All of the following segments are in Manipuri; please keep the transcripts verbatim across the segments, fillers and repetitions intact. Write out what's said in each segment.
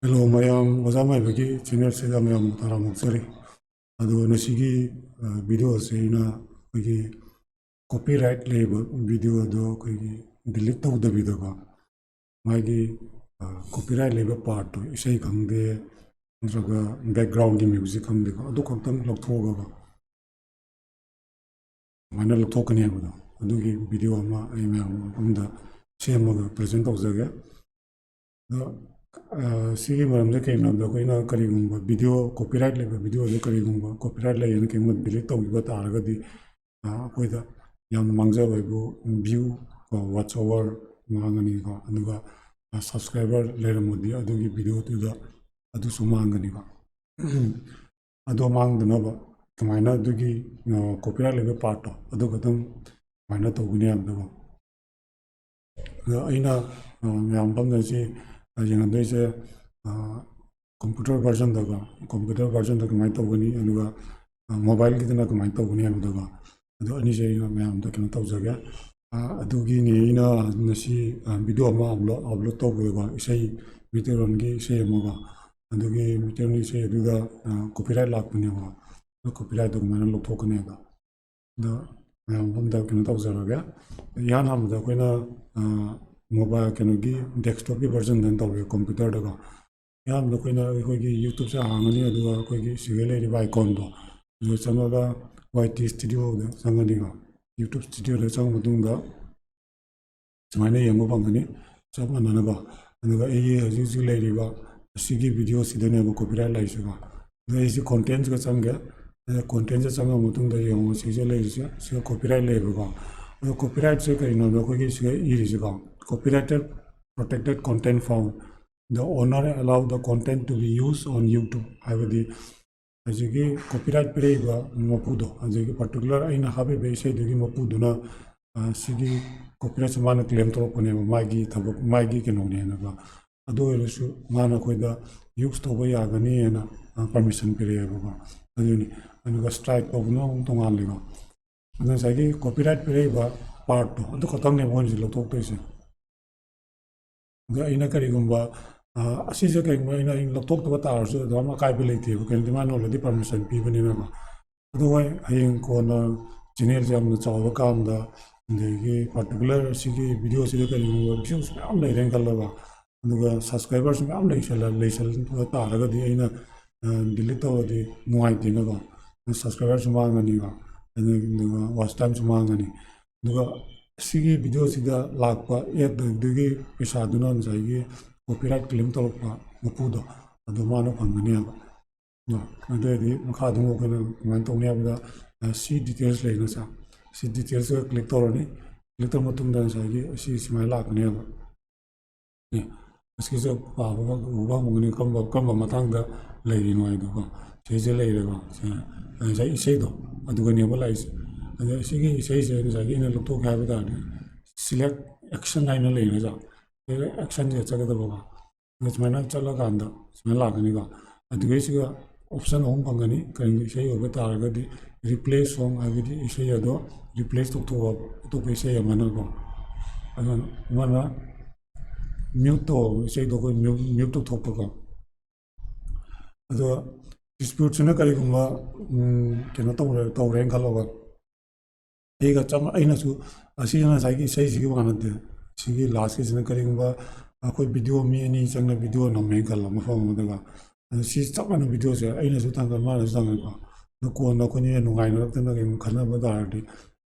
ꯍꯦꯜꯂꯣ ꯃꯌꯥꯝ, ꯑꯣꯖꯥ ꯃꯥꯏꯕꯒꯤ ꯆꯦꯅꯦꯜꯁꯤꯗ ꯃꯌꯥꯝꯕꯨ ꯇꯔꯥꯝꯅ ꯑꯣꯛꯆꯔꯤ꯫ ꯑꯗꯣ ꯉꯁꯤꯒꯤ, ꯑ, ꯚꯤꯗꯤꯑꯣ ꯑꯁꯤ ꯑꯩꯅ ꯑꯩꯈꯣꯏꯒꯤ ꯀꯣꯄꯤꯔꯥꯏꯠ ꯂꯩꯕ ꯚꯤꯗꯤꯑꯣ ꯑꯗꯣ ꯑꯩꯈꯣꯏꯒꯤ ꯗꯤꯂꯤꯠ ꯇꯧꯗꯕꯤꯗꯀꯣ, ꯃꯥꯒꯤ, ꯑ, ꯀꯣꯄꯤꯔꯥꯏꯠ ꯂꯩꯕ ꯄꯥꯔꯠꯇꯣ, ꯏꯁꯩ ꯈꯪꯗꯦ ꯅꯠꯇ꯭ꯔꯒ ꯕꯦꯛꯒ꯭ꯔꯥꯎꯟꯒꯤ ꯃ꯭ꯌꯨꯖꯤꯛ ꯈꯪꯗꯦꯀꯣ, ꯑꯗꯨ ꯈꯛꯇꯪ ꯂꯧꯊꯣꯛꯑꯒꯀꯣ, ꯀꯃꯥꯏꯅ ꯂꯧꯊꯣꯛꯀꯅꯤ ꯍꯥꯏꯕꯗꯣ, ꯑꯗꯨꯒꯤ ꯚꯤꯗꯤꯑꯣ ꯑꯃ ꯑꯩ ꯃꯌꯥꯝ ꯃꯐꯝꯗ ꯁꯦꯝꯃꯒ ꯄ꯭ꯔꯖꯦꯟ ꯇꯧꯖꯒꯦ꯫ ꯑꯗꯣ, ꯑ, ꯁꯤꯒꯤ ꯃꯔꯝꯁꯦ ꯀꯩꯅꯣ ꯍꯥꯏꯕꯗ, ꯑꯩꯈꯣꯏꯅ ꯀꯔꯤꯒꯨꯝꯕ ꯚꯤꯗꯤꯑꯣ ꯀꯣꯄꯤꯔꯥꯏꯠ ꯂꯩꯕ ꯚꯤꯗꯤꯑꯣꯁꯦ ꯀꯔꯤꯒꯨꯝꯕ ꯀꯣꯄꯤꯔꯥꯏꯠ ꯂꯩꯌꯦꯅ ꯀꯩꯒꯨꯝꯕ ꯗꯤꯂꯤꯠ ꯇꯧꯈꯤꯕ ꯇꯥꯔꯒꯗꯤ, ꯑ, ꯑꯩꯈꯣꯏꯗ ꯌꯥꯝꯅ ꯃꯥꯡꯖꯕ ꯍꯥꯏꯕꯨ ꯚ꯭ꯌꯨ ꯀꯣ, ꯋꯥꯠꯆ ꯑꯋꯥꯔ ꯃꯥꯡꯉꯅꯤꯀꯣ, ꯑꯗꯨꯒ, ꯑ, ꯁꯕꯁꯀ꯭ꯔꯥꯏꯕꯔ ꯂꯩꯔꯝꯃꯗꯤ ꯑꯗꯨꯒꯤ ꯚꯤꯗꯤꯑꯣꯗꯨꯗ ꯑꯗꯨꯁꯨ ꯃꯥꯡꯒꯅꯤꯀꯣ꯫ ꯑꯗꯣ ꯃꯥꯡꯗꯅꯕ ꯀꯃꯥꯏꯅ ꯑꯗꯨꯒꯤ, ꯑ, ꯀꯣꯄꯤꯔꯥꯏꯠ ꯂꯩꯕ ꯄꯥꯔꯠꯇꯣ ꯑꯗꯨ ꯈꯛꯇꯪ ꯀꯃꯥꯏꯅ ꯇꯧꯒꯅꯤ ꯍꯥꯏꯕꯗꯀꯣ꯫ ꯑꯗꯣ ꯑꯩꯅ, ꯑ, ꯃꯌꯥꯝ ꯃꯐꯝꯗ ꯁꯤ, ꯑ, ꯌꯦꯡꯍꯟꯗꯣꯏꯁꯦ, ꯑ, ꯀꯝꯄ꯭ꯌꯨꯇꯔ ꯚꯔꯖꯟꯗꯀꯣ, ꯀꯝꯄ꯭ꯌꯨꯇꯔ ꯚꯔꯖꯟꯗ ꯀꯃꯥꯏꯅ ꯇꯧꯒꯅꯤ, ꯑꯗꯨꯒ, ꯑ, ꯃꯣꯕꯥꯏꯜꯒꯤꯗꯅ ꯀꯃꯥꯏꯅ ꯇꯧꯒꯅꯤ ꯍꯥꯏꯕꯗꯀꯣ꯫ ꯑꯗꯣ ꯑꯅꯤꯁꯦ ꯑꯩꯅ ꯃꯌꯥꯝꯗ ꯀꯩꯅꯣ ꯇꯧꯖꯒꯦ꯫ ꯑ, ꯑꯗꯨꯒꯤꯅꯤ ꯑꯩꯅ ꯉꯁꯤ, ꯑ, ꯚꯤꯗꯤꯑꯣ ꯑꯃ ꯑꯞꯂꯣꯗ, ꯑꯞꯂꯣꯗ ꯇꯧꯕꯗꯀꯣ, ꯏꯁꯩ, ꯃꯩꯇꯩꯂꯣꯟꯒꯤ ꯏꯁꯩ ꯑꯃꯀꯣ, ꯑꯗꯨꯒꯤ ꯃꯩꯇꯩꯂꯣꯟꯒꯤ ꯏꯁꯩ ꯑꯗꯨꯗ, ꯑ, ꯀꯣꯄꯤꯔꯥꯏꯠ ꯂꯥꯛꯄꯅꯦꯕ꯫ ꯑꯗꯣ ꯀꯣꯄꯤꯔꯥꯏꯠꯇꯣ ꯀꯃꯥꯏꯅ ꯂꯧꯊꯣꯛꯀꯅꯤ ꯍꯥꯏꯕ꯫ ꯑꯗꯣ ꯃꯌꯥꯝ ꯃꯐꯝꯗ ꯀꯩꯅꯣ ꯇꯧꯖꯔꯒꯦ꯫ ꯏꯍꯥꯟ ꯍꯥꯟꯕꯗ ꯑꯩꯈꯣꯏꯅ, ꯑ, ꯃꯣꯕꯥꯏꯜ ꯀꯩꯅꯣꯒꯤ ꯗꯦꯁꯛꯇꯣꯞꯀꯤ ꯚꯔꯖꯟꯗ ꯇꯧꯔꯦ, ꯀꯝꯄ꯭ꯌꯨꯇꯔꯗꯀꯣ꯫ ꯏꯍꯥꯟꯕꯗ ꯑꯩꯈꯣꯏꯅ ꯑꯩꯈꯣꯏꯒꯤ ꯌꯨꯇ꯭ꯌꯨꯕꯁꯦ ꯍꯥꯡꯉꯅꯤ, ꯑꯗꯨꯒ ꯑꯩꯈꯣꯏꯒꯤ ꯁꯤꯗ ꯂꯩꯔꯤꯕ ꯑꯥꯏꯀꯣꯟꯗꯣ ꯑꯗꯨꯗ ꯆꯪꯉꯒ ꯋꯥꯏ ꯇꯤ ꯁ꯭ꯇꯨꯗꯤꯑꯣꯗ ꯆꯪꯉꯅꯤꯀꯣ꯫ ꯌꯨꯇ꯭ꯌꯨꯕ ꯁ꯭ꯇꯨꯗꯤꯑꯣꯗ ꯆꯪꯉ ꯃꯇꯨꯡꯗ ꯁꯨꯃꯥꯏꯅ ꯌꯦꯡꯕ ꯐꯪꯒꯅꯤ, ꯆꯞ ꯃꯥꯟꯅꯅꯀꯣ꯫ ꯑꯗꯨꯒ ꯑꯩꯒꯤ ꯍꯧꯖꯤꯛ ꯍꯧꯖꯤꯛ ꯂꯩꯔꯤꯕ ꯑꯁꯤꯒꯤ ꯚꯤꯗꯤꯑꯣꯁꯤꯗꯅꯦꯕ ꯀꯣꯄꯤꯔꯥꯏꯠ ꯂꯩꯔꯤꯁꯤꯀꯣ꯫ ꯑꯗꯣ ꯑꯩꯁꯤ ꯀꯣꯟꯇꯦꯟꯁꯀ ꯆꯪꯒꯦ꯫ ꯑꯗ ꯀꯣꯟꯇꯦꯟꯁꯇ ꯆꯪꯉ ꯃꯇꯨꯡꯗ ꯌꯦꯡꯉꯣ, ꯁꯤꯁꯦ ꯂꯩꯔꯤꯁꯦ, ꯁꯤꯒ ꯀꯣꯄꯤꯔꯥꯏꯠ ꯂꯩꯌꯦꯕꯀꯣ꯫ ꯑꯗꯣ ꯀꯣꯄꯤꯔꯥꯏꯠꯁꯦ ꯀꯔꯤꯅꯣꯗ ꯑꯩꯈꯣꯏꯒꯤ ꯁꯤꯒ ꯏꯔꯤꯁꯤꯀꯣ, "Copyrighted protected content found, the owner allow the content to be used on YouTube" ꯍꯥꯏꯕꯗꯤ ꯍꯧꯖꯤꯛꯀꯤ ꯀꯣꯄꯤꯔꯥꯏꯠ ꯄꯤꯔꯛꯏꯕ ꯃꯄꯨꯗꯣ, ꯍꯧꯖꯤꯛꯀꯤ ꯄꯥꯔꯇꯤꯀꯨꯂꯔ ꯑꯩꯅ ꯍꯥꯞꯄꯤꯕ ꯏꯁꯩꯗꯨꯒꯤ ꯃꯄꯨꯗꯨꯅ, ꯑ, ꯁꯤꯒꯤ ꯀꯣꯄꯤꯔꯥꯏꯠꯁꯦ ꯃꯥꯅ ꯀ꯭ꯂꯦꯝ ꯇꯧꯔꯛꯄꯅꯦꯕ, ꯃꯥꯒꯤ ꯊꯕꯛ, ꯃꯥꯒꯤ ꯀꯩꯅꯣꯅꯦꯅꯀꯣ꯫ ꯑꯗꯨ ꯑꯣꯏꯔꯁꯨ ꯃꯥꯅ ꯑꯩꯈꯣꯏꯗ ꯌꯨꯁ ꯇꯧꯕ ꯌꯥꯒꯅꯤꯅ, ꯑ, ꯄꯔꯃꯤꯁꯟ ꯄꯤꯔꯛꯑꯦꯕꯀꯣ꯫ ꯑꯗꯨꯅꯤ, ꯑꯗꯨꯒ ꯁ꯭ꯇ꯭ꯔꯥꯏꯛ ꯇꯧꯕꯅ ꯑꯃꯨꯛ ꯇꯣꯉꯥꯜꯂꯦꯀꯣ꯫ ꯑꯗꯨ ꯉꯁꯥꯏꯒꯤ ꯀꯣꯄꯤꯔꯥꯏꯠ ꯄꯤꯔꯛꯏꯕ ꯄꯥꯔꯠꯇꯣ ꯑꯗꯨ ꯈꯛꯇꯪꯅꯦꯕ ꯃꯣꯏꯅ ꯍꯧꯖꯤꯛ ꯂꯧꯊꯣꯛꯇꯣꯏꯁꯦ꯫ ꯑꯗ ꯑꯩꯅ ꯀꯔꯤꯒꯨꯝꯕ, ꯑ, ꯑꯁꯤꯁꯦ ꯀꯩꯒꯨꯝꯕ ꯑꯩꯅ, ꯑꯩꯅ ꯂꯧꯊꯣꯛꯇꯕ ꯇꯥꯔꯁꯨ ꯑꯗꯨꯝ ꯑꯀꯥꯏꯕ ꯂꯩꯇꯦꯕ, ꯀꯩꯒꯤꯅꯣꯗꯤ ꯃꯥꯅ already permission ꯄꯤꯕꯅꯤꯅꯀꯣ꯫ ꯑꯗꯨ ꯍꯣꯏ, ꯍꯌꯦꯡ ꯀꯣꯟꯅ channelꯁꯦ ꯌꯥꯝꯅ ꯆꯥꯎꯔꯀꯥꯟꯗ, ꯑꯗꯒꯤ particular ꯁꯤꯒꯤ videoꯁꯤꯗ ꯀꯔꯤꯒꯨꯝꯕ views ꯃꯌꯥꯝ ꯂꯩꯔꯦꯅ ꯈꯜꯂꯣꯕ, ꯑꯗꯨꯒ subscriberꯁꯨ ꯃꯌꯥꯝ ꯂꯩꯁꯜꯂ-, ꯂꯩꯁꯜꯂ ꯇꯥꯔꯒꯗꯤ ꯑꯩꯅ, ꯑ, delete ꯇꯧꯔꯗꯤ ꯅꯨꯡꯉꯥꯏꯇꯦꯅꯀꯣ꯫ Subscriberꯁꯨ ꯃꯥꯡꯉꯅꯤꯕ, ꯑꯗꯨꯒ watch timeꯁꯨ ꯃꯥꯡꯉꯅꯤ꯫ ꯑꯗꯨꯒ ꯁꯤꯒꯤ videoꯁꯤꯗ ꯂꯥꯛꯄ adꯗꯨꯒꯤ ꯄꯩꯁꯥꯗꯨꯅ ꯉꯁꯥꯏꯒꯤ copyright claim ꯇꯧꯔꯛꯄ ꯃꯄꯨꯗꯣ, ꯑꯗꯨ ꯃꯥꯅ ꯐꯪꯒꯅꯦꯕ꯫ ꯑꯗꯣ ꯑꯗꯨ ꯑꯣꯏꯔꯗꯤ ꯃꯈꯥ ꯑꯗꯨꯝ ꯑꯩꯈꯣꯏꯅ ꯀꯃꯥꯏꯅ ꯇꯧꯅꯤ ꯍꯥꯏꯕꯗ, ꯑ, see details ꯂꯩꯅ ꯁꯥ, see detailsꯇ click ꯇꯧꯔꯅꯤ꯫ Click ꯇꯧꯔ ꯃꯇꯨꯡꯗ ꯉꯁꯥꯏꯒꯤ ꯑꯁꯤ ꯁꯨꯃꯥꯏꯅ ꯂꯥꯛꯀꯅꯦꯕ꯫ ꯑꯦ, ꯑꯁꯤꯁꯦ ꯄꯥꯕ ꯎꯕ ꯍꯧꯒꯅꯤ, ꯀꯔꯝꯕ, ꯀꯔꯝꯕ ꯃꯇꯥꯡꯗ ꯂꯩꯔꯤꯅꯣ ꯍꯥꯏꯗꯣꯀꯣ꯫ ꯁꯤꯁꯦ ꯂꯩꯔꯦꯀꯣ꯫ ꯁꯦ, ꯉꯁꯥꯏ ꯏꯁꯩꯗꯣ, ꯑꯗꯨꯒꯅꯦꯕ ꯂꯥꯛꯏꯁꯦ꯫ ꯑꯗ ꯁꯤꯒꯤ ꯏꯁꯩꯁꯦ ꯉꯁꯥꯏꯒꯤ ꯑꯩꯅ ꯂꯧꯊꯣꯛꯀꯦ ꯍꯥꯏꯕ ꯇꯥꯔꯗꯤ, select action ꯍꯥꯏꯅ ꯂꯩꯔꯦ ꯅꯠꯇ꯭ꯔꯥ? Select actionꯁꯦ ꯆꯠꯀꯗꯕꯀꯣ꯫ ꯑꯗ ꯁꯨꯃꯥꯏꯅ ꯆꯠꯂꯀꯥꯟꯗ ꯁꯨꯃꯥꯏꯅ ꯂꯥꯛꯀꯅꯤꯀꯣ꯫ ꯑꯗꯨꯒꯩꯁꯤꯒ option ꯑꯍꯨꯝ ꯐꯪꯒꯅꯤ꯫ ꯀꯔꯤꯒꯨꯝꯕ ꯏꯁꯩ ꯑꯣꯏꯕ ꯇꯥꯔꯒꯗꯤ, replace song ꯍꯥꯏꯕꯗꯤ ꯏꯁꯩ ꯑꯗꯣ replace ꯇꯧꯊꯣꯛꯑꯣ, ꯑꯇꯣꯞꯄ ꯏꯁꯩ ꯑꯃꯅꯀꯣ꯫ ꯑꯗꯨꯅ ꯑꯃꯅ mute ꯇꯧ, ꯏꯁꯩꯗꯣ ꯑꯩꯈꯣꯏ mute, mute ꯇꯧꯊꯣꯛꯄꯀꯣ꯫ ꯑꯗꯣ disputesꯤꯅ ꯀꯔꯤꯒꯨꯝꯕ, ꯎꯝ, ꯀꯩꯅꯣ ꯇꯧꯔꯦ, ꯇꯧꯔꯦꯅ ꯈꯜꯂꯣꯕ꯫ ꯑꯩꯒ ꯆꯞ ꯃꯥꯟꯅ, ꯑꯩꯅꯁꯨ, ꯑꯁꯤꯅ ꯉꯁꯥꯏꯒꯤ ꯏꯁꯩꯁꯤꯒꯤ ꯋꯥ ꯅꯠꯇꯦ꯫ ꯁꯤꯒꯤ lastꯀꯤꯁꯤꯅ ꯀꯔꯤꯒꯨꯝꯕ ꯑꯩꯈꯣꯏ video ꯃꯤ ꯑꯅꯤ ꯆꯪꯅ video ꯅꯝꯃꯦꯅ ꯈꯜꯂꯣ ꯃꯐꯝ ꯑꯃꯗꯒ꯫ ꯑꯗꯣ ꯁꯤ ꯆꯞ ꯃꯥꯟꯅꯕ videoꯁꯦ ꯑꯩꯅꯁꯨ ꯊꯥꯡꯒꯠ, ꯃꯥꯅꯁꯨ ꯊꯥꯡꯒꯠꯀꯣ꯫ ꯑꯗꯣ ꯀꯣꯟꯅ ꯑꯩꯈꯣꯏꯅꯤꯅ ꯅꯨꯡꯉꯥꯏꯅꯔꯛꯇꯅ ꯀꯩꯒꯨꯝꯕ ꯈꯠꯅꯕ ꯇꯥꯔꯗꯤ,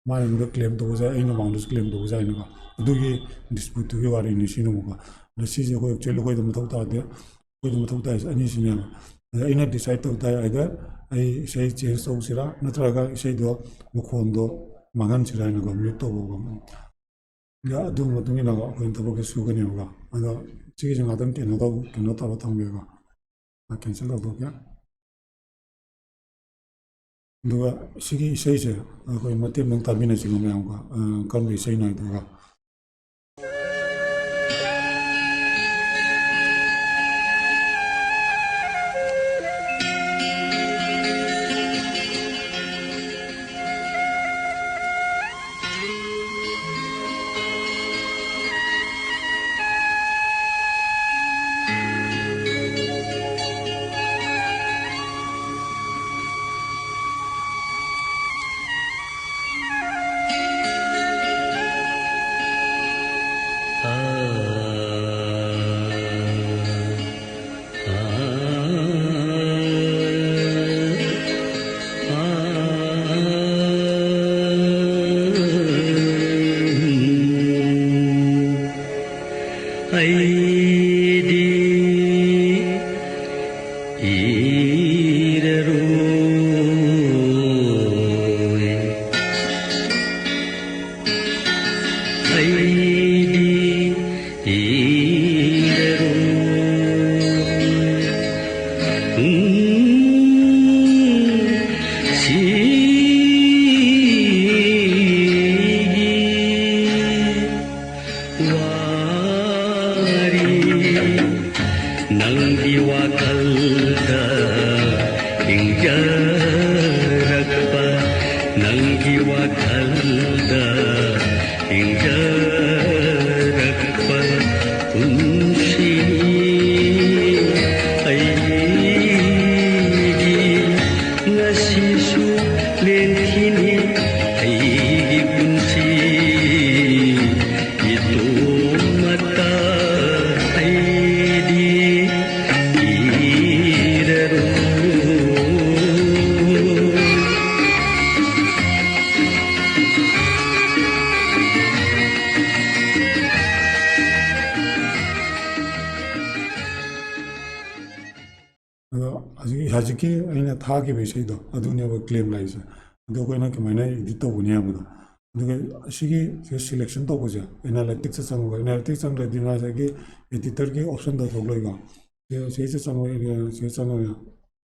ꯃꯥꯅ ꯑꯩꯉꯣꯟꯗ claim ꯇꯧꯕꯁꯦ, ꯑꯩꯅ ꯃꯥꯉꯣꯟꯗꯁꯨ claim ꯇꯧꯕꯁꯦ ꯍꯥꯏꯅꯀꯣ꯫ ꯑꯗꯨꯒꯤ disputeꯇꯨꯒꯤ ꯋꯥꯔꯤꯅꯤ ꯁꯤꯅ ꯑꯃꯨꯛꯀꯣ꯫ ꯑꯗꯣ ꯁꯤꯁꯦ ꯑꯩꯈꯣꯏ actually ꯑꯩꯈꯣꯏꯗ ꯃꯊꯧ ꯇꯥꯗꯦ꯫ ꯑꯩꯈꯣꯏꯗ ꯃꯊꯧ ꯇꯥꯏꯁꯦ ꯑꯅꯤꯁꯤꯅꯦꯕ꯫ ꯑꯗ ꯑꯩꯅ decide ꯇꯧ ꯇꯥꯏ, either ꯑꯩ ꯏꯁꯩ change ꯇꯧꯁꯤꯔꯥ, ꯅꯠꯇ꯭ꯔꯒ ꯏꯁꯩꯗꯣ ꯃꯈꯣꯟꯗꯣ ꯃꯥꯡꯍꯟꯁꯤꯔꯥ ꯍꯥꯏꯅꯀꯣ, mute ꯇꯧꯕꯒꯨꯝꯕ꯫ ꯑꯗ ꯑꯗꯨꯒꯤ ꯃꯇꯨꯡ ꯏꯟꯅꯀꯣ ꯑꯩꯈꯣꯏꯅ ꯊꯕꯛꯁꯦ ꯁꯨꯒꯅꯦꯕꯀꯣ꯫ ꯑꯗꯣ ꯁꯤꯒꯤꯁꯦ ꯉꯥꯛꯇꯪ ꯀꯩꯅꯣ ꯇꯧ, ꯀꯩꯅꯣ ꯇꯧꯔ ꯊꯝꯒꯦꯀꯣ꯫ Cancel ꯇꯧꯊꯣꯛꯀꯦ꯫ ꯑꯗꯨꯒ ꯁꯤꯒꯤ ꯏꯁꯩꯁꯦ ꯑꯩꯈꯣꯏ ꯃꯇꯦꯛ ꯑꯃ ꯇꯥꯃꯤꯟꯅꯁꯤꯀꯣ ꯃꯌꯥꯝꯀꯣ꯫ ꯑ, ꯀꯔꯝꯕ ꯏꯁꯩꯅꯣ ꯍꯥꯏꯗꯨꯒ꯫ ꯑꯩꯗꯤ ꯏꯔꯔꯣꯏ꯫ ꯑꯩꯗꯤ ꯏꯔꯔꯣꯏ꯫ ꯎꯝ, ꯁꯤꯒꯤ ꯋꯥꯔꯤ ꯅꯪꯒꯤ ꯋꯥꯈꯜꯗ ꯍꯤꯡꯖꯔꯛꯄ, ꯅꯪꯒꯤ ꯋꯥꯈꯜꯗ ꯍꯤꯡꯖꯔꯛꯄ ꯄꯨꯟꯁꯤꯅꯤ ꯑꯩꯒꯤ꯫ ꯉꯁꯤꯁꯨ ꯂꯦꯟꯈꯤꯅꯤ ꯑꯩꯒꯤ ꯄꯨꯟꯁꯤ ꯏꯇꯣꯝꯇ꯫ ꯑꯩꯗꯤ ꯀꯤꯔꯔꯣꯏ꯫ ꯑꯗꯣ ꯍꯧꯖꯤꯛ, ꯍꯧꯖꯤꯛꯀꯤ ꯑꯩꯅ ꯊꯥꯈꯤꯕ ꯏꯁꯩꯗꯣ ꯑꯗꯨꯅꯦꯕ claim ꯂꯥꯛꯏꯁꯦ꯫ ꯑꯗꯣ ꯑꯩꯈꯣꯏꯅ ꯀꯃꯥꯏꯅ edit ꯇꯧꯒꯅꯤ ꯍꯥꯏꯕꯗꯣ꯫ ꯑꯗꯨꯒ ꯑꯁꯤꯒꯤ ꯁꯤ selection ꯇꯧꯕꯁꯦ analytics ꯆꯪꯉꯒ, analytics ꯆꯪꯗ꯭ꯔꯗꯤ ꯉꯁꯥꯏꯒꯤ editor ꯒꯤ option ꯗꯣ ꯊꯣꯛꯂꯛꯏꯀꯣ꯫ ꯁꯤ, ꯁꯤꯁꯦ ꯆꯪꯉꯒ, ꯁꯤ ꯆꯪꯉꯒ,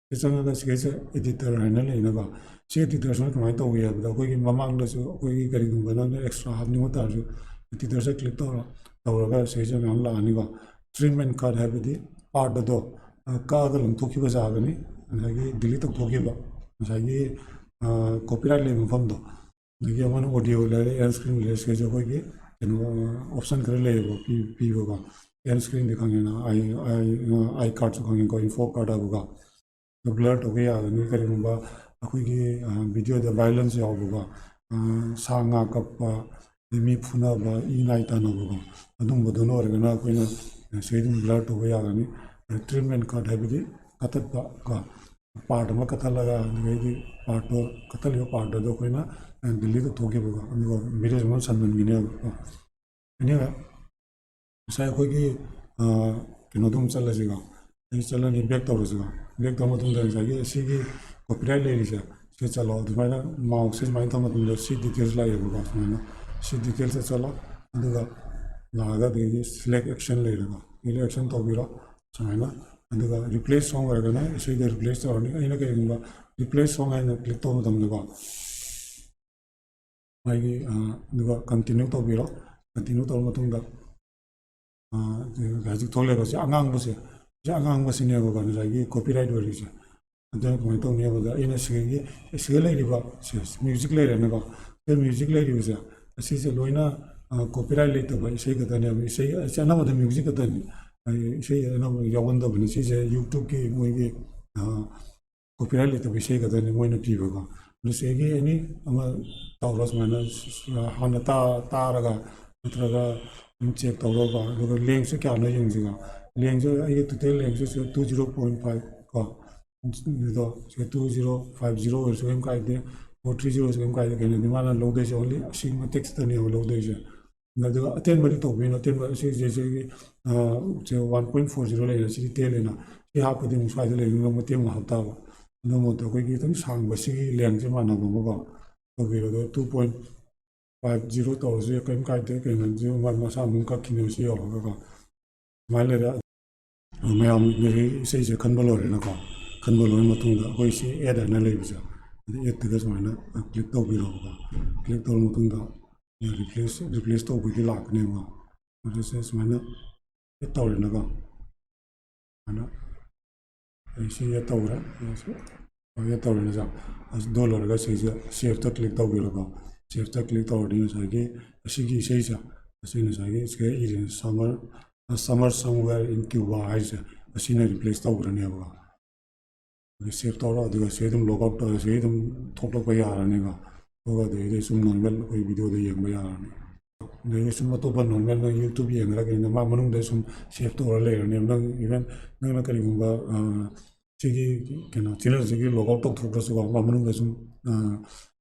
ꯁꯤ ꯆꯪꯉꯒ ꯁꯤꯒꯩꯁꯦ editor ꯍꯥꯏꯅ ꯂꯩꯅꯀꯣ꯫ ꯁꯤ editor ꯁꯤꯅ ꯀꯃꯥꯏꯅ ꯇꯧꯒꯦ ꯍꯥꯏꯕꯗ, ꯑꯩꯈꯣꯏꯒꯤ ꯃꯃꯥꯡꯗꯁꯨ ꯑꯩꯈꯣꯏꯒꯤ ꯀꯔꯤꯒꯨꯝꯕ ꯅꯪꯅ extra ꯍꯥꯞꯅꯤꯡꯕ ꯇꯥꯔꯁꯨ editor ꯁꯦ click ꯇꯧꯔ, ꯇꯧꯔꯒ ꯁꯤꯒꯩꯁꯦ ꯃꯌꯥꯝ ꯂꯥꯛꯑꯅꯤꯀꯣ꯫ Trim and cut ꯍꯥꯏꯕꯗꯤ part ꯑꯗꯣ, ꯑ, ꯀꯛꯑꯒ ꯂꯧꯊꯣꯛꯈꯤꯕ ꯌꯥꯒꯅꯤ꯫ ꯉꯁꯥꯏꯒꯤ delete ꯇꯧꯊꯣꯛꯈꯤꯕ, ꯉꯁꯥꯏꯒꯤ, ꯑ, copyright ꯂꯩꯕ ꯃꯐꯝꯗꯣ꯫ ꯑꯗꯒꯤ ꯑꯃꯅ audio ꯂꯩꯔꯦ, end screen ꯂꯩꯔꯦ, ꯁꯤꯒꯩꯁꯦ ꯑꯩꯈꯣꯏꯒꯤ ꯀꯩꯅꯣ, option ꯈꯔ ꯂꯩꯌꯦꯕ, ꯄꯤ-, ꯄꯤꯕꯀꯣ꯫ End screen ꯗꯤ ꯈꯪꯉꯦꯅ, I, I, I card ꯁꯨ ꯈꯪꯉꯦꯀꯣ, info card ꯍꯥꯏꯕꯀꯣ꯫ Blur ꯇꯧꯕ ꯌꯥꯒꯅꯤ꯫ ꯀꯔꯤꯒꯨꯝꯕ ꯑꯩꯈꯣꯏꯒꯤ, ꯑ, video ꯗ violence ꯌꯥꯎꯕꯀꯣ, ꯑ, ꯁꯥ ꯉꯥ ꯀꯞꯄ, ꯑꯗꯩ ꯃꯤ ꯐꯨꯅꯕ, ꯏ ꯅꯥꯏ ꯇꯥꯅꯕꯀꯣ, ꯑꯗꯨꯝꯕꯗꯨꯅ ꯑꯣꯏꯔꯒꯅ ꯑꯩꯈꯣꯏꯅ ꯁꯤꯗꯩ ꯑꯗꯨꯝ blur ꯇꯧꯕ ꯌꯥꯒꯅꯤ꯫ ꯑꯗꯩ trim and cut ꯍꯥꯏꯕꯗꯤ ꯀꯛꯊꯠꯄ ꯀꯣ, part ꯑꯃ ꯀꯛꯊꯠꯂꯒ ꯑꯗꯨꯗꯩꯗꯤ part ꯇꯣ, ꯀꯛꯊꯠꯂꯤꯕ part ꯑꯗꯣ ꯑꯩꯈꯣꯏꯅ delete ꯇꯧꯊꯣꯛꯈꯤꯕꯀꯣ, ꯑꯗꯨꯒ video ꯁꯦ ꯑꯃꯨꯛ ꯁꯟꯍꯟꯈꯤꯅꯦꯕꯀꯣ꯫ Anyway, ꯉꯁꯥꯏ ꯑꯩꯈꯣꯏꯒꯤ ꯀꯩꯅꯣꯗꯣ ꯑꯃꯨꯛ ꯆꯠꯂꯁꯤꯀꯣ꯫ ꯑꯩ ꯆꯠꯂꯅꯤ, ꯕꯦꯛ ꯇꯧꯔꯁꯤꯀꯣ꯫ ꯕꯦꯛ ꯇꯧꯔ ꯃꯇꯨꯡꯗ ꯉꯁꯥꯏꯒꯤ ꯑꯁꯤꯒꯤ ꯀꯣꯄꯤꯔꯥꯏꯠ ꯂꯩꯔꯤꯁꯦ, ꯁꯤ ꯆꯠꯂꯣ꯫ ꯑꯗꯨꯃꯥꯏꯅ ꯃꯥꯎꯁꯁꯦ ꯁꯨꯃꯥꯏꯅ ꯇꯧꯕ ꯃꯇꯝꯗ ꯁꯤ ꯗꯤꯇꯦꯜꯁ ꯂꯥꯛꯑꯦꯕꯀꯣ꯫ ꯁꯨꯃꯥꯏꯅ ꯁꯤ ꯗꯤꯇꯦꯜꯁꯇ ꯆꯠꯂꯣ꯫ ꯑꯗꯨꯒ ꯂꯥꯛꯑꯒ ꯑꯗꯒꯤ ꯁꯤꯂꯦꯛ ꯑꯦꯛꯁꯟ ꯂꯩꯔꯦꯀꯣ꯫ ꯁꯤꯂꯦꯛ ꯑꯦꯛꯁꯟ ꯇꯧꯕꯤꯔꯣ ꯁꯨꯃꯥꯏꯅ꯫ ꯑꯗꯨꯒ ꯔꯤꯄ꯭ꯂꯦꯁ ꯁꯣꯡ ꯑꯣꯏꯔꯒꯅ ꯏꯁꯩꯗ ꯔꯤꯄ꯭ꯂꯦꯁ ꯇꯧꯔꯅꯤ꯫ ꯑꯩꯅ ꯀꯔꯤꯒꯨꯝꯕ ꯔꯤꯄ꯭ꯂꯦꯁ ꯁꯣꯡ ꯍꯥꯏꯅ ꯀ꯭ꯂꯤꯛ ꯇꯧꯕ ꯃꯇꯝꯗꯀꯣ, ꯃꯥꯒꯤ ꯑꯗꯨꯒ ꯀꯟꯇꯤꯅ꯭ꯌꯨ ꯇꯧꯕꯤꯔꯣ꯫ ꯀꯟꯇꯤꯅ꯭ꯌꯨ ꯇꯧꯔ ꯃꯇꯨꯡꯗ ꯍꯧꯖꯤꯛ ꯊꯣꯛꯂꯛꯏꯕ ꯁꯤ ꯑꯉꯥꯡꯕꯁꯦ, ꯁꯤ ꯑꯉꯥꯡꯕꯁꯤꯅꯦꯕꯀꯣ ꯉꯁꯥꯏꯒꯤ ꯀꯣꯄꯤꯔꯥꯏꯠ ꯑꯣꯏꯔꯤꯁꯦ꯫ ꯑꯗꯨꯅ ꯀꯃꯥꯏꯅ ꯇꯧꯅꯤ ꯍꯥꯏꯕꯗ, ꯑꯩꯅ ꯁꯤꯒꯤ, ꯁꯤꯗ ꯂꯩꯔꯤꯕ ꯁꯦ, ꯃ꯭ꯌꯨꯖꯤꯛ ꯂꯩꯔꯦꯅꯦꯀꯣ꯫ ꯁꯤ ꯃ꯭ꯌꯨꯖꯤꯛ ꯂꯩꯔꯤꯕꯁꯦ, ꯑꯁꯤꯁꯦ ꯂꯣꯏꯅ ꯀꯣꯄꯤꯔꯥꯏꯠ ꯂꯩꯇꯕ ꯏꯁꯩ ꯈꯛꯇꯅꯦꯕ꯫ ꯏꯁꯩ ꯑꯁꯤ ꯑꯅꯝꯕꯗ ꯃ꯭ꯌꯨꯖꯤꯛ ꯈꯛꯇꯅꯤ꯫ ꯏꯁꯩ ꯑꯅꯝꯕ ꯌꯥꯎꯒꯟꯗꯕꯅꯤ꯫ ꯁꯤꯁꯦ YouTubeꯀꯤ ꯃꯣꯏꯒꯤ ꯀꯣꯄꯤꯔꯥꯏꯠ ꯂꯩꯇꯕ ꯏꯁꯩ ꯈꯛꯇꯅꯤ ꯃꯣꯏꯅ ꯄꯤꯕꯀꯣ꯫ ꯑꯗꯨ ꯁꯤꯒꯤ ꯑꯦꯅꯤ ꯑꯃ ꯇꯧꯔꯣ ꯁꯨꯃꯥꯏꯅ, ꯍꯥꯟꯅ ꯇꯥꯔꯒ ꯅꯠꯇ꯭ꯔꯒ ꯑꯗꯨꯝ ꯆꯦꯛ ꯇꯧꯔꯒ, ꯑꯗꯨꯒ ꯂꯦꯡꯁꯦ ꯀꯌꯥꯅꯣ ꯌꯦꯡꯁꯤꯀꯣ꯫ ꯂꯦꯡꯁꯦ ꯑꯩꯒꯤ ꯇꯣꯇꯦꯜ ꯂꯦꯡꯁꯦ ꯁꯤꯗ two zero point five ꯀꯣ꯫ ꯑꯗꯣ ꯁꯤꯗ two zero five zero ꯑꯣꯏꯔꯁꯨ ꯀꯩꯝ ꯀꯥꯏꯗꯦ, four three zero ꯑꯣꯏꯔꯁꯨ ꯀꯩꯝ ꯀꯥꯏꯗꯦ꯫ ꯀꯩꯅꯣꯗꯤ ꯃꯥꯅ ꯂꯧꯗꯣꯏꯁꯦ only ꯑꯁꯤ ꯃꯇꯦꯛꯁꯤꯗꯅꯦꯕ ꯂꯧꯗꯣꯏꯁꯦ꯫ ꯑꯗꯨꯒ ꯑꯇꯦꯟꯕꯗꯤ ꯇꯧꯕꯤꯅꯣ꯫ ꯑꯇꯦꯟꯕ ꯑꯁꯤ ꯁꯤꯒꯤ ꯁꯦ one point four zero ꯂꯩꯔꯦ, ꯁꯤꯗꯤ ꯇꯦꯜꯂꯦꯅ꯫ ꯁꯤ ꯍꯥꯞꯄꯗꯤ ꯑꯃꯨꯛ ꯁ꯭ꯋꯥꯏꯗ ꯂꯩꯕꯅꯤꯅ ꯃꯇꯦꯛ ꯑꯃ ꯍꯥꯞꯇꯥꯕ꯫ ꯑꯗꯨ ꯃꯍꯨꯠꯇ ꯑꯩꯈꯣꯏꯒꯤ ꯈꯤꯇꯪ ꯁꯥꯡꯕ ꯁꯤꯒꯤ ꯂꯦꯡꯁꯦ ꯃꯥꯟꯅꯕ ꯑꯃꯀꯣ ꯇꯧꯕꯤꯔꯣ꯫ ꯑꯗꯣ two point five zero ꯇꯧꯔꯁꯨ ꯀꯔꯤꯝ ꯀꯥꯏꯗꯦ꯫ ꯀꯩꯅꯣꯁꯨ ꯃꯥ ꯃꯁꯥ ꯑꯗꯨꯝ ꯀꯛꯈꯤꯅꯦꯕ ꯁꯤ ꯌꯧꯔꯒꯀꯣ꯫ ꯑꯗꯨꯃꯥꯏꯅ ꯂꯩꯔꯦ꯫ ꯃꯌꯥꯝ ꯉꯁꯤ ꯏꯁꯩꯁꯦ ꯈꯟꯕ ꯂꯣꯏꯔꯦꯅꯀꯣ꯫ ꯈꯟꯕ ꯂꯣꯏꯔ ꯃꯇꯨꯡꯗ ꯑꯩꯈꯣꯏ ꯁꯤ ꯑꯦꯗ ꯍꯥꯏꯅ ꯂꯩꯕꯁꯦ, ꯑꯗꯨ ꯑꯦꯗꯇꯨꯒ ꯁꯨꯃꯥꯏꯅ ꯀ꯭ꯂꯤꯛ ꯇꯧꯕꯤꯔꯣꯕꯀꯣ꯫ ꯀ꯭ꯂꯤꯛ ꯇꯧꯔ ꯃꯇꯨꯡꯗ ꯔꯤꯄ꯭ꯂꯦꯁ, ꯔꯤꯄ꯭ꯂꯦꯁ ꯇꯧꯕꯒꯤ ꯂꯥꯛꯀꯅꯦꯕꯀꯣ꯫ ꯑꯗꯨꯁꯦ ꯁꯨꯃꯥꯏꯅ ꯑꯦꯗ ꯇꯧꯔꯦꯅꯀꯣ꯫ ꯁꯨꯃꯥꯏꯅ ꯑꯩ ꯁꯤ ꯑꯦꯗ ꯇꯧꯔꯦ꯫ ꯑꯦꯗ ꯇꯧꯔꯦꯅ ꯁꯥꯔ, ꯑꯗꯨ ꯂꯣꯏꯔꯒ ꯁꯤꯁꯦ ꯁꯦꯞꯇ ꯀ꯭ꯂꯤꯛ ꯇꯧꯕꯤꯔꯣꯀꯣ꯫ ꯁꯦꯞꯇ ꯀ꯭ꯂꯤꯛ ꯇꯧꯔꯗꯤ ꯉꯁꯥꯏꯒꯤ ꯑꯁꯤꯒꯤ ꯏꯁꯩꯁꯦ, ꯑꯁꯤ ꯉꯁꯥꯏꯒꯤ ꯁꯤꯗ ꯏꯔꯤꯅꯦ, Summer, Summer Somewhere in Cuba ꯍꯥꯏꯁꯦ, ꯑꯁꯤꯅ ꯔꯤꯄ꯭ꯂꯦꯁ ꯇꯧꯈ꯭ꯔꯅꯦꯕꯀꯣ꯫ ꯑꯗꯨ ꯁꯦꯞ ꯇꯧꯔꯣ, ꯑꯗꯨꯒ ꯁꯤ ꯑꯗꯨꯝ ꯂꯣꯛ ꯑꯥꯎꯠ ꯇꯧꯔ ꯁꯤ ꯑꯗꯨꯝ ꯊꯣꯛꯂꯛꯄ ꯌꯥꯔꯅꯤꯀꯣ꯫ ꯑꯗꯨꯒ ꯑꯗꯩꯗꯤ ꯁꯨꯝ ꯅꯣꯔꯃꯦꯜ ꯑꯩꯈꯣꯏ ꯚꯤꯗꯤꯑꯣꯗ ꯌꯦꯡꯕ ꯌꯥꯔꯅꯤ꯫ ꯑꯗꯩꯗꯤ ꯁꯨꯝ ꯑꯇꯣꯞꯄ ꯅꯣꯔꯃꯦꯜ ꯅꯪ YouTube ꯌꯦꯡꯉꯒ ꯀꯩꯅꯣ ꯃꯥ ꯃꯅꯨꯡꯗ ꯁꯨꯝ ꯁꯦꯞ ꯇꯧꯔ ꯂꯩꯔꯅꯦꯕ꯫ ꯅꯪ ꯏꯚꯟ ꯅꯪꯅ ꯀꯔꯤꯒꯨꯝꯕ ꯁꯤꯒꯤ ꯀꯩꯅꯣ ꯆꯦꯅꯦꯜꯁꯤꯒꯤ ꯂꯣꯛ ꯑꯥꯎꯠ ꯇꯧꯊꯣꯛꯈ꯭ꯔꯁꯨꯀꯣ, ꯃꯥ ꯃꯅꯨꯡꯗ ꯁꯨꯝ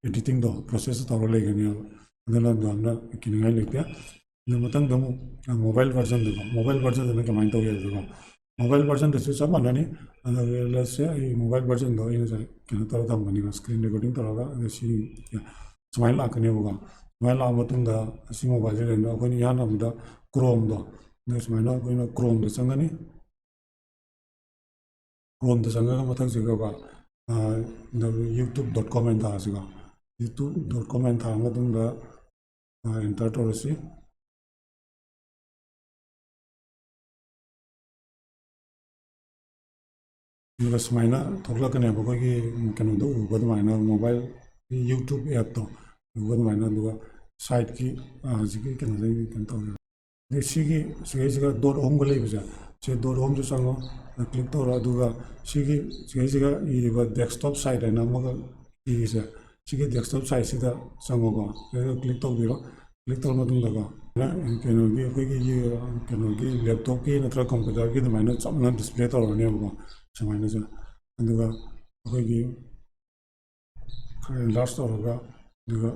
ꯑꯦꯗꯤꯇꯤꯡꯗꯣ ꯄ꯭ꯔꯣꯁꯦꯁ ꯇꯧꯔ ꯂꯩꯒꯅꯦꯕ꯫ ꯑꯗꯨꯅ ꯌꯥꯝꯅ ꯀꯤꯅꯤꯡꯉꯥꯏ ꯂꯩꯇꯦ꯫ ꯑꯗꯨ ꯃꯊꯪꯗ ꯑꯃꯨꯛ ꯃꯣꯕꯥꯏꯜ ꯚꯔꯖꯟꯗꯀꯣ, ꯃꯣꯕꯥꯏꯜ ꯚꯔꯖꯟꯗꯅ ꯀꯃꯥꯏꯅ ꯇꯧꯒꯦ ꯍꯥꯏꯕꯗꯀꯣ, ꯃꯣꯕꯥꯏꯜ ꯚꯔꯖꯟꯗꯁꯨ ꯆꯞ ꯃꯥꯟꯅꯅꯤ꯫ ꯑꯗꯣ let's say ꯑꯩ ꯃꯣꯕꯥꯏꯜ ꯚꯔꯖꯟꯗꯣ ꯑꯩ ꯉꯁꯥꯏ ꯀꯩꯅꯣ ꯇꯧꯔꯒ ꯊꯝꯕꯅꯤꯀꯣ, screen recording ꯇꯧꯔꯒ, ꯑꯗꯣ ꯁꯤ ꯁꯨꯃꯥꯏꯅ ꯂꯥꯛꯀꯅꯦꯕꯀꯣ꯫ ꯁꯨꯃꯥꯏꯅ ꯂꯥꯛꯑ ꯃꯇꯨꯡꯗ ꯑꯁꯤ ꯃꯣꯕꯥꯏꯜꯁꯦ ꯀꯩꯅꯣ, ꯑꯩꯈꯣꯏꯅ ꯏꯍꯥꯟ ꯍꯥꯟꯕꯗ ꯀ꯭ꯔꯣꯝꯗꯣ, ꯑꯗꯣ ꯁꯨꯃꯥꯏꯅ ꯑꯩꯈꯣꯏꯅ ꯀ꯭ꯔꯣꯝꯗ ꯆꯪꯒꯅꯤ꯫ ꯀ꯭ꯔꯣꯝꯗ ꯆꯪꯉꯒ ꯃꯊꯛꯁꯤꯒꯀꯣ, ꯗꯕ꯭ꯂꯤꯎ ꯌꯨꯇ꯭ꯌꯨꯕ ꯗꯣꯠ ꯀꯣꯝ ꯍꯥꯏꯅ ꯊꯥꯔꯁꯤꯀꯣ꯫ ꯌꯨꯇ꯭ꯌꯨꯕ ꯗꯣꯠ ꯀꯣꯝ ꯍꯥꯏꯅ ꯊꯥꯔ ꯃꯇꯨꯡꯗ, ꯑꯦꯟꯇꯔ ꯇꯧꯔꯁꯤ꯫ ꯑꯗꯨꯒ ꯁꯨꯃꯥꯏꯅ ꯊꯣꯛꯂꯛꯀꯅꯦꯕ, ꯑꯩꯈꯣꯏꯒꯤ ꯀꯩꯅꯣꯗ ꯎꯕ ꯑꯗꯨꯃꯥꯏꯅ, ꯃꯣꯕꯥꯏꯜ ꯌꯨꯇ꯭ꯌꯨꯕ ꯑꯦꯞꯇꯣ ꯎꯕ ꯑꯗꯨꯃꯥꯏꯅ꯫ ꯑꯗꯨꯒ ꯁꯥꯏꯠꯀꯤ, ꯍꯧꯖꯤꯛꯀꯤ ꯀꯩꯅꯣꯗꯒꯤ ꯀꯩꯅꯣ ꯇꯧꯔꯦ꯫ ꯑꯗꯩ ꯁꯤꯒꯤ, ꯁꯤꯒꯩꯁꯤꯒ ꯗꯣꯠ ꯑꯍꯨꯝꯒ ꯂꯩꯕꯁꯦ, ꯁꯤ ꯗꯣꯠ ꯑꯍꯨꯝꯁꯦ ꯆꯪꯉꯣ, ꯀ꯭ꯂꯤꯛ ꯇꯧꯔꯣ꯫ ꯑꯗꯨꯒ ꯁꯤꯒꯤ, ꯁꯤꯒꯩꯁꯤꯒ ꯏꯔꯤꯕ ꯗꯦꯁꯛꯇꯣꯞ ꯁꯥꯏꯠ ꯍꯥꯏꯅ ꯑꯃꯒ ꯏꯔꯤꯁꯦ, ꯁꯤꯒꯤ ꯗꯦꯁꯛꯇꯣꯞ ꯁꯥꯏꯠꯁꯤꯗ ꯆꯪꯉꯣꯀꯣ꯫ ꯁꯤꯗ ꯀ꯭ꯂꯤꯛ ꯇꯧꯕꯤꯔꯣ꯫ ꯀ꯭ꯂꯤꯛ ꯇꯧꯔ ꯃꯇꯨꯡꯗꯀꯣ, ꯀꯩꯅꯣꯒꯤ, ꯑꯩꯈꯣꯏꯒꯤ, ꯀꯩꯅꯣꯒꯤ ꯂꯦꯞꯇꯣꯞꯀꯤ ꯅꯠꯇ꯭ꯔꯒ ꯀꯝꯄ꯭ꯌꯨꯇꯔꯒꯤ ꯑꯗꯨꯃꯥꯏꯅ ꯆꯞ ꯃꯥꯟꯅ ꯗꯤꯁꯄ꯭ꯂꯦ ꯇꯧꯔꯅꯦꯕꯀꯣ, ꯁꯨꯃꯥꯏꯅꯁꯨ꯫ ꯑꯗꯨꯒ ꯑꯩꯈꯣꯏꯒꯤ ꯈꯔ ꯏꯟꯂꯥꯔꯖ ꯇꯧꯔꯒ, ꯑꯗꯨꯒ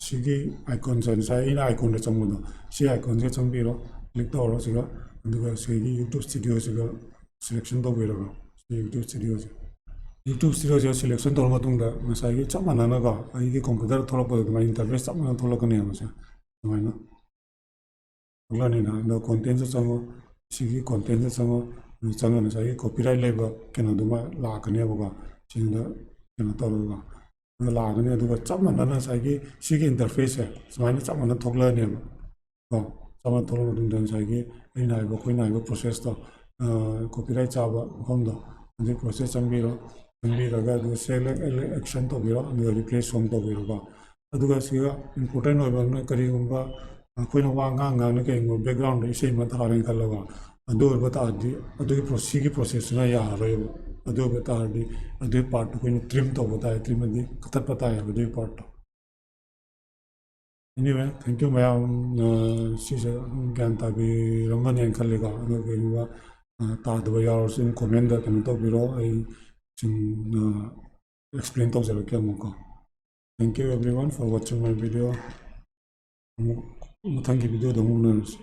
ꯁꯤꯒꯤ ꯑꯥꯏꯀꯣꯟꯁꯦ, ꯉꯁꯥꯏ ꯑꯩꯅ ꯑꯥꯏꯀꯣꯟꯗ ꯆꯪꯕꯗꯣ, ꯁꯤ ꯑꯥꯏꯀꯣꯟꯁꯦ ꯆꯪꯕꯤꯔꯣ, ꯀ꯭ꯂꯤꯛ ꯇꯧꯔꯣ ꯁꯤꯒ꯫ ꯑꯗꯨꯒ ꯁꯤꯒꯤ ꯌꯨꯇ꯭ꯌꯨꯕ ꯁ꯭ꯇꯨꯗꯤꯑꯣꯁꯤꯒ ꯁꯦꯂꯦꯛꯁꯟ ꯇꯧꯕꯤꯔꯒ, ꯁꯤ ꯌꯨꯇ꯭ꯌꯨꯕ ꯁ꯭ꯇꯨꯗꯤꯑꯣꯁꯦ, ꯌꯨꯇ꯭ꯌꯨꯕ ꯁ꯭ꯇꯨꯗꯤꯑꯣꯁꯦ ꯁꯦꯂꯦꯛꯁꯟ ꯇꯧꯔ ꯃꯇꯨꯡꯗ, ꯉꯁꯥꯏꯒꯤ ꯆꯞ ꯃꯥꯟꯅꯅꯀꯣ, ꯑꯩꯒꯤ ꯀꯝꯄ꯭ꯌꯨꯇꯔꯗ ꯊꯣꯛꯂꯛꯄꯗ ꯑꯗꯨꯃꯥꯏꯅ ꯏꯟꯇꯔꯐꯦꯁ ꯆꯞ ꯃꯥꯟꯅꯅ ꯊꯣꯛꯂꯛꯀꯅꯦꯕ꯫ ꯁꯦ ꯑꯗꯨꯃꯥꯏꯅ ꯊꯣꯛꯂꯛꯑꯅꯤꯅ, ꯑꯗꯣ ꯀꯣꯟꯇꯦꯟꯁꯇ ꯆꯪꯉꯣ, ꯁꯤꯒꯤ ꯀꯣꯟꯇꯦꯟꯁꯇ ꯆꯪꯉꯣ꯫ ꯑꯗꯨ ꯆꯪꯉ ꯉꯁꯥꯏꯒꯤ ꯀꯣꯄꯤꯔꯥꯏꯠ ꯂꯩꯕ ꯀꯩꯅꯣꯗꯨꯃ ꯂꯥꯛꯀꯅꯦꯕꯀꯣ, ꯁꯤꯗ ꯀꯩꯅꯣ ꯇꯧꯔꯒ꯫ ꯑꯗꯨ ꯂꯥꯛꯀꯅꯤ꯫ ꯑꯗꯨꯒ ꯆꯞ ꯃꯥꯟꯅꯅ ꯉꯁꯥꯏꯒꯤ ꯁꯤꯒꯤ ꯏꯟꯇꯔꯐꯦꯁꯁꯦ ꯁꯨꯃꯥꯏꯅ ꯆꯞ ꯃꯥꯟꯅ ꯊꯣꯛꯂꯛꯑꯅꯦꯕ꯫ ꯀꯣ, ꯆꯞ ꯃꯥꯟꯅ ꯊꯣꯛꯂꯛꯑ ꯃꯇꯨꯡꯗ ꯉꯁꯥꯏꯒꯤ ꯑꯩꯅ ꯍꯥꯏꯕ, ꯑꯩꯈꯣꯏꯅ ꯍꯥꯏꯕ ꯄ꯭ꯔꯣꯁꯦꯁꯇꯣ, ꯀꯣꯄꯤꯔꯥꯏꯠ ꯆꯥꯕ ꯃꯐꯝꯗꯣ, ꯑꯗꯨꯒꯤ ꯄ꯭ꯔꯣꯁꯦꯁ ꯆꯪꯕꯤꯔꯣ꯫ ꯆꯪꯕꯤꯔꯒ ꯑꯗꯨꯒ ꯁꯦꯂꯦꯛ ꯑꯦꯛꯁꯟ ꯇꯧꯕꯤꯔꯣ, ꯑꯗꯨꯒ ꯔꯤꯄ꯭ꯂꯦꯁ ꯁꯣꯡ ꯇꯧꯕꯤꯔꯣꯀꯣ꯫ ꯑꯗꯨꯒ ꯁꯤꯒ ꯏꯝꯄꯣꯔꯇꯦꯟ ꯑꯣꯏꯕ ꯑꯃꯅ, ꯀꯔꯤꯒꯨꯝꯕ ꯑꯩꯈꯣꯏꯅ ꯋꯥ ꯉꯥꯡ ꯉꯥꯡꯅ ꯀꯩꯒꯨꯝꯕ ꯕꯦꯛꯒ꯭ꯔꯥꯎꯟꯗ ꯏꯁꯩ ꯑꯃ ꯊꯥꯔꯦꯅ ꯈꯜꯂꯣꯀꯣ, ꯑꯗꯨ ꯑꯣꯏꯕ ꯇꯥꯔꯗꯤ ꯑꯗꯨꯒꯤ ꯄ꯭ꯔꯣ-, ꯁꯤꯒꯤ ꯄ꯭ꯔꯣꯁꯦꯁꯁꯤꯅ ꯌꯥꯔꯔꯣꯏꯕ꯫ ꯑꯗꯨ ꯑꯣꯏꯕ ꯇꯥꯔꯗꯤ ꯑꯗꯨꯒꯤ ꯄꯥꯔꯠꯇꯨ ꯑꯩꯈꯣꯏꯅ ꯇ꯭ꯔꯤꯝ ꯇꯧꯕ ꯇꯥꯏ, ꯇ꯭ꯔꯤꯝ ꯑꯗꯤ ꯀꯛꯊꯠꯄ ꯇꯥꯏꯌꯦꯕ ꯑꯗꯨꯒꯤ ꯄꯥꯔꯠꯇꯣ꯫ Anyway, thank you ꯃꯌꯥꯝ꯫ ꯑ, ꯁꯤꯁꯦ ꯑꯗꯨꯝ ꯒ꯭ꯌꯥꯟ ꯇꯥꯕꯤꯔꯝꯒꯅꯤ ꯍꯥꯏꯅ ꯈꯜꯂꯤꯀꯣ꯫ ꯑꯗꯣ ꯀꯩꯒꯨꯝꯕ, ꯑ, ꯇꯥꯗꯕ ꯌꯥꯎꯔꯁꯨ ꯑꯗꯨꯝ ꯀꯣꯃꯦꯟꯗ ꯀꯩꯅꯣ ꯇꯧꯕꯤꯔꯣ, ꯑꯩ ꯁꯨꯝ, ꯑ, ꯑꯦꯛꯁꯄ꯭ꯂꯦꯟ ꯇꯧꯖꯔꯛꯀꯦ ꯑꯃꯨꯛꯀꯣ꯫ Thank you everyone for watching my video. ꯑꯃꯨꯛ ꯃꯊꯪꯒꯤ ꯚꯤꯗꯤꯑꯣꯗ ꯑꯃꯨꯛ ꯎꯅꯔꯁꯤ꯫